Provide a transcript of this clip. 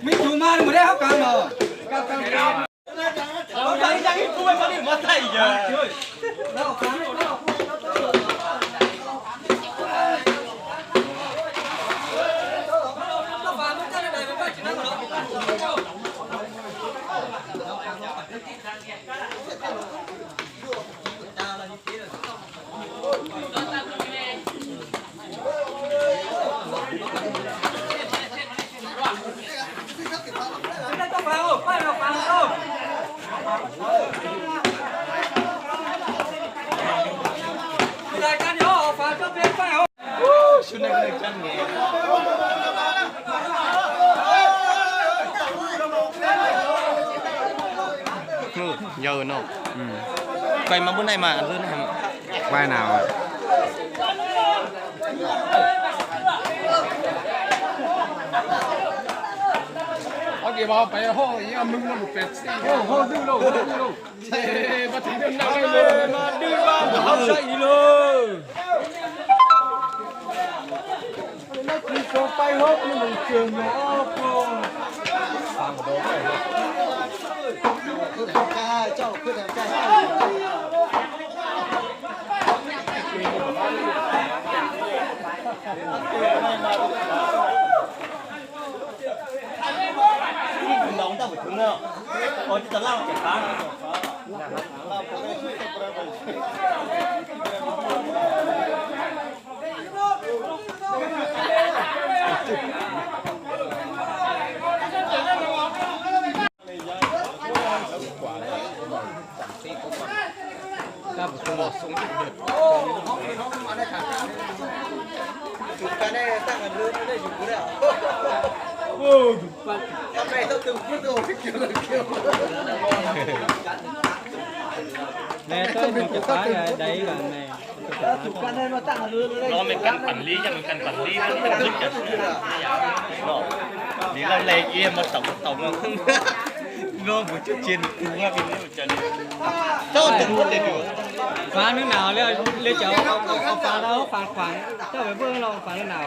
Mej tug mas mus dej hab kav los. Yog no, koj mas npub nai mas, npub nai mas. Paj na. Ob ces mas pais hauj ib ob mej no mus pem txij hauj ntwj lauj, hauj ntwj lauj. Ces pab thib no na mas dwj vaj mus hauv saib ib lauj. Los mej kab pam li, yog mej kab pam li, li laj le ib muab taum muab taum no, no mus coj tsia nws pug, fav nws na, li cov fav, fav khuam, coj peb pug los fav nws na.